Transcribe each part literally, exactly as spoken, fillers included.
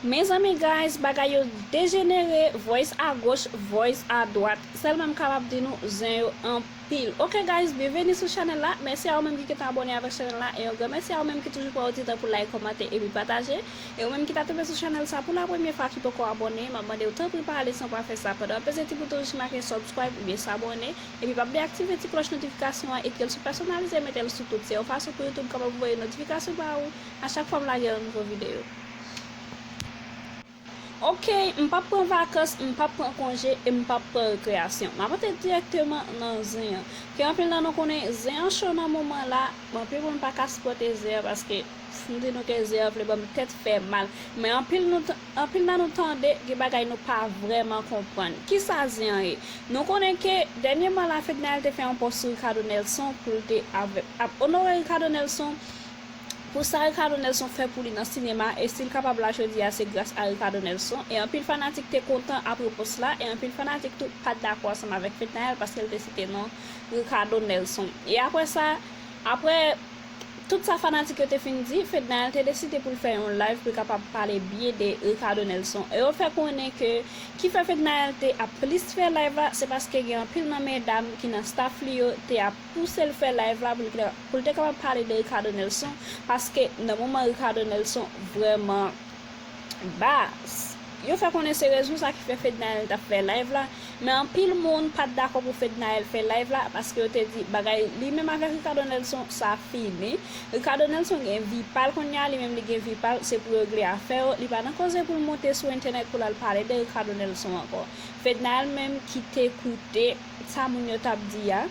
Mezanmi guys, bagay yo dejenere, voice a goch, voice a dwat. Sèlman m kapab di nou zen yo anpil. Ok guys, byenveni sou chanèl la. Mèsi a ou menm ki gentan abòne avèk chanèl la. E yon gran mèsi a ou menm ki toujou pran yon ti tan pou like, kòmante epi pataje. E ou menm ki ta tonbe sou chanèl sa pou la premyè fwa ki poko abòne, m ap mande w tanpri pa ale san w pa fè sa. Pandan w ap peze ti bouton rouj ki make subscribe oubyen sabòne. Epi pa bliye aktive ti klòch notifikasyon an, ekri l sou pèsonalize, mete l sou tout. Se yon fason pou YouTube kapab voye notifikasyon ba ou a chak fwa m lage yon nouvo videyo. Ok, m p ap pran vakans, m p ap pran konje e m p ap pran rekreyasyon. M ap antre dirèkteman nan zen an. Ke anpil nan nou konnen zen an cho nan moman la, men anpil moun pa ka sipòte zen an paske m di nou ke zen an vle ban m tèt fè mal. Men anpil nou t- anpil nan nou tande gen bagay nou pa vrèman konprann. Kisa zen an ye? Nou konnen ke dènyèman la Fednaelle te fè yon pòs sou Ricardo Nelson pou l te avè- ap onore Ricardo Nelson pou sa Ricardo Nelson fè pou li nan sinema, e si l kapab la jodi a se gras a Ricardo Nelson. E anpil fanatik te kontan apre pòs la, e anpil fanatik tou pa t dakò ansanm avèk Fednaelle paske l te site non Ricardo Nelson. E apre sa, apre tout sa fanatik yo te fin di, Fednaelle te deside pou l fè yon live pou l kapab pale byen de Ricardo Nelson. E yo fè konnen ke ki fè Fednaelle te ap plis fè live la, se paske gen anpil nan medam ki nan staff li yo te ap pouse l fè live la pou l te, pou l te kapab pale de Ricardo Nelson, paske nan moman Ricardo Nelson vrèman ba. Yo fè konnen se rezon sa ki fè Fednaelle t ap fè live la, men anpil moun pa t dakò pou Fednaelle fè live la, paske yo te di bagay li menm avèk Ricardo Nelson sa fini. Ricardo Nelson gen vi pa l kounye a, li menm li gen vi pa l, se pou regle afè yo. Li pa nan koze pou l monte sou entènèt pou l al pale de Ricardo Nelson ankò. Fednaelle menm kite koute sa moun yo t ap di a.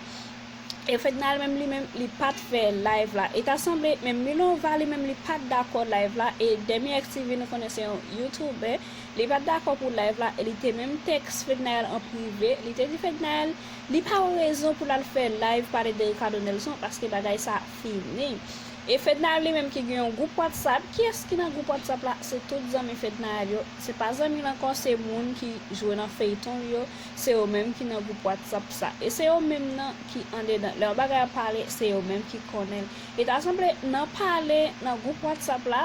E Fednaelle menm li menm li pa t fè live la. E ta sanble menm Milova li menm li pa t dakò live la. E Demi X T V nou konnen se yon YouTuber. Li pa t dakò pou live la. E li te menm tèks Fednaelle an prive. Li te di Fednaelle li pa wè rezon pou l al fè live pale de Ricardo Nelson paske bagay sa fini. E Fednaelle li menm ki gen yon gwoup WhatsApp. Kiyès ki nan gwoup WhatsApp la? Se tout zanmi Fednaelle yo. Se pa zanmi l ankò, se moun ki jwe nan feyton l yo. Se yo menm ki nan gwoup WhatsApp sa. E se yo menm nan ki andedan. Lè yon bagay ap pale, se yo menm ki konnen l. E ta sanble nan pale nan gwoup WhatsApp la,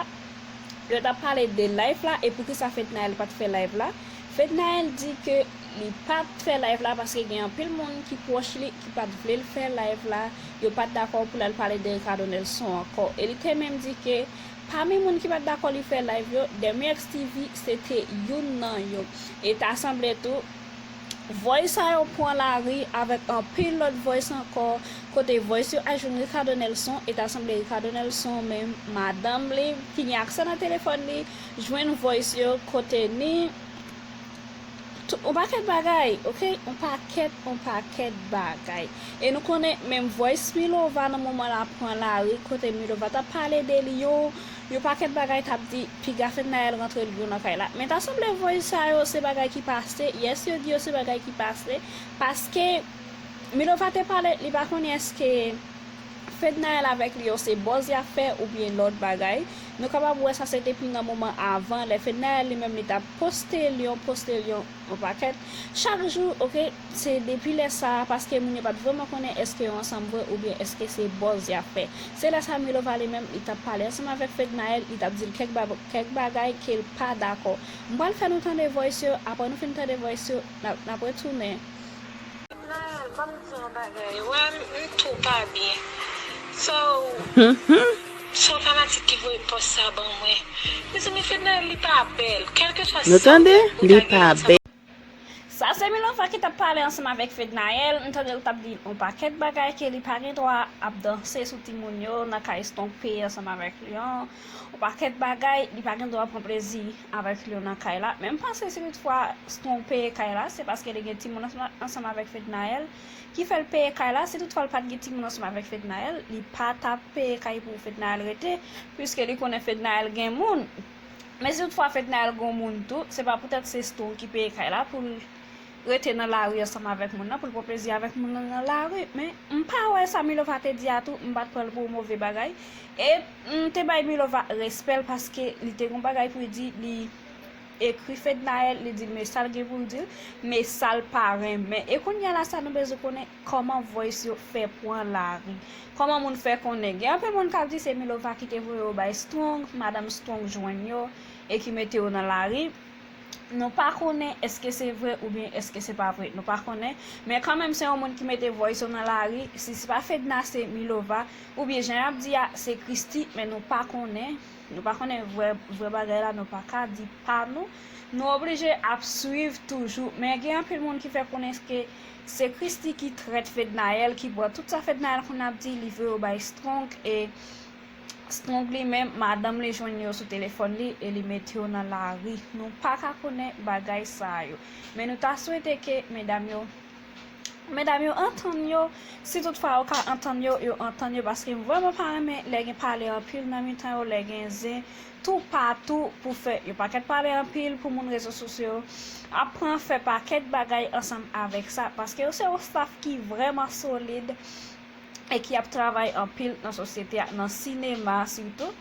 yo t ap pale de live la e poukisa Fednaelle pa t fè live la. Fednaelle di ke li pa t fè live la paske gen anpil moun ki pwòch li ki pa t vle l fè live la. Yo pa t dakò pou l al pale de Ricardo Nelson ankò. E li te menm di ke pami moun ki pa t dakò li fè live yo, Demi X T V se te youn nan yo. E ta sanble tou, voice sa yo pran lari avèk anpil lòt voice ankò, kote voice yo al jwenn Ricardo Nelson, e ta sanble Ricardo Nelson menm, madanm li, ki gen aksè nan telefòn li, jwenn voice yo, kote ni tout, yon pakèt bagay, ok? Yon pakèt, yon pakèt bagay. E nou konnen menm voice Milova nan moman la pran lari, kote Milova t ap pale de li, yon, yon pakèt bagay t ap di, piga Fednaelle rantre Lyon nan kay la. Men ta sanble voice sa yo se bagay ki pase, yes yo di yo se bagay ki pase, paske Milova te pale, li pa konnen èske Fednaelle avèk li yo se buzz y ap fè oubyen lòt bagay. Nou kapab wè sa se depi nan moman avan, lè Fednaelle li menm li t ap poste Lyon, poste Lyon yon pakèt. Chak jou, ok, se depi lè sa a, paske moun yo pa t vrèman konnen èske yo ansanm vre oubyen èske se buzz y ap fè. Se lè sa Milova li menm, li t ap pale ansanm avèk Fednaelle, li t ap di l kèk ba- kèk bagay ke l pa dakò. M pral fè nou tande voice yo, apre nou fin tande voice yo, n ap, n ap retounen. Fednaelle, ban m di yon bagay. Wè, m, m tou pa byen. So, se yon fanatik ki voye pòs sa ban mwen. Mezanmi, Fednaelle, li pa bèl. Kèlkeswa sa ou fè, ou ta gen sa. Sa se Milova ki t ap pale ansanm avèk Fednaelle. M tande l t ap di yon pakèt bagay ke li pa gen dwa ap danse sou timoun yo nan kay Strong P ansanm avèk Lyon. Yon pakèt bagay, li pa gen dwa pran plezi avèk Lyon nan kay la. Men m panse si toutfwa Strong peye kay la, se paske li gen timoun ansanm, ansanm avèk Fednaelle, ki fè l peye kay la. Si toutfwa l pa t gen timoun ansanm avèk Fednaelle, li pa t ap peye kay pou Fednaelle rete, piske li konnen Fednaelle gen moun. Men si toutfwa Fednaelle gen moun tou, se pa poutèt se Strong ki peye kay la pou l rete nan lari ansanm avèk moun nan, pou l pran plezi avèk moun nan nan lari. Men m pa wè sa Milova te di a tou, m pa t pran l pou yon move bagay. E m te bay Milova respè l paske li te gen yon bagay pou l di, li ekri Fednaelle, li di l men sa l gen pou l di l, men sa l pa renmen. E kounye a la sa nou bezwen konnen kòman voice yo fè pran lari. Kòman moun fè konnen. Gen anpil moun k ap di se Milova ki te voye yo bay Strong, madanm Strong jwenn yo. e ki mete yo nan lari. Nou pa konnen èske se vre oubyen èske se pa vre. Nou pa konnen. Men kanmenm se yon moun ki mete voice yo nan lari. Si se pa Fedna, se Milova. Oubyen jan y ap di a, se Christie. Men nou pa konnen. Nou pa konnen vrè, vrè bagay la. Nou pa ka di pa nou. Nou oblije ap swiv toujou. Men gen anpil moun ki fè konnen ke se Christie ki trèt Fednaelle, ki pran tout sa Fednaelle konn ap di, li voye yo bay Strong. E Strong li menm, madanm li jwenn yo sou telefòn li e li mete yo nan lari. Nou pa ka konnen bagay sa yo. Men nou ta swete ke medam yo, medam yo antann yo. Si toutfwa yo ka antann yo, yo antann yo, paske m vrèman pa renmen lè gen pale anpil nan mitan yo, lè gen zen toupatou pou fè yon pakèt pale anpil pou moun rezo sosyo yo ap pran fè pakèt bagay ansanm avèk sa, paske yo se yon staff ki vrèman solid e ki ap travay anpil nan sosyete a, nan sinema sitou.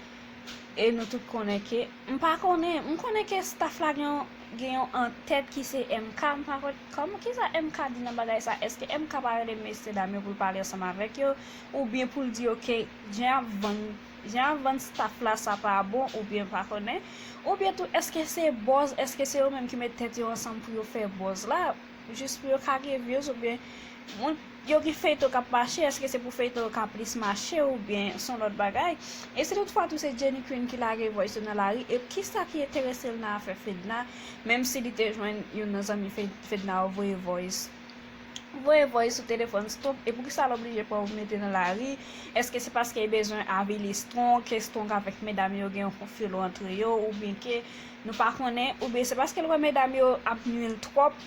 E nou tout konnen ke, m pa konnen, m konnen ke staff la gen yon, gen yon antèt ki se M K, m pa konn kòman, kisa M K di nan bagay sa, èske M K pa rele mesyedam yo pou l pale ansanm avèk yo, oubyen pou l di, ok, jan y ap vann, jan y ap vann staff la sa pa bon, oubyen m pa konnen, oubyen tou, èske se buzz, èske se yo menm ki met tèt yo ansanm pou yo fè buzz la, jis pou yo ka gen views, oubyen moun, yo gen feyton k ap mache, èske se pou feyton yo ka plis mache oubyen se yon lòt bagay? E si toutfwa tou se Jenny Queen ki lage voice yo nan lari, e kisa ki enterese l nan afè Fedna, menm si li te jwenn youn nan zanmi Fed-, Fedna yo voye voice, voye voice sou telefòn Strong, e poukisa l oblije pran pou mete nan lari? Èske se paske l bezwen avili Strong, ke Strong avèk medam yo gen yon konfli antre yo, oubyen ke nou pa konnen, oubyen se paske l wè medam yo ap nwi l twòp?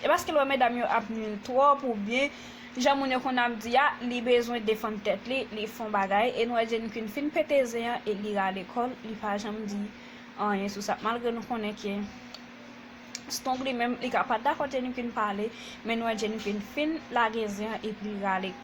E paske l wè medam yo ap nwi l twòp, oubyen jan moun yo konn ap di a, li bezwen defann tèt li, li fè yon bagay, e nou wè Jenny Queen fin pete zen an e li rale kò l, li pa janm di anyen sou sa. Malgre nou konnen ke Strong li menm, li ka pa t dakò Jenny Queen pale, men nou wè Jenny Queen fin lage zen an epi li rale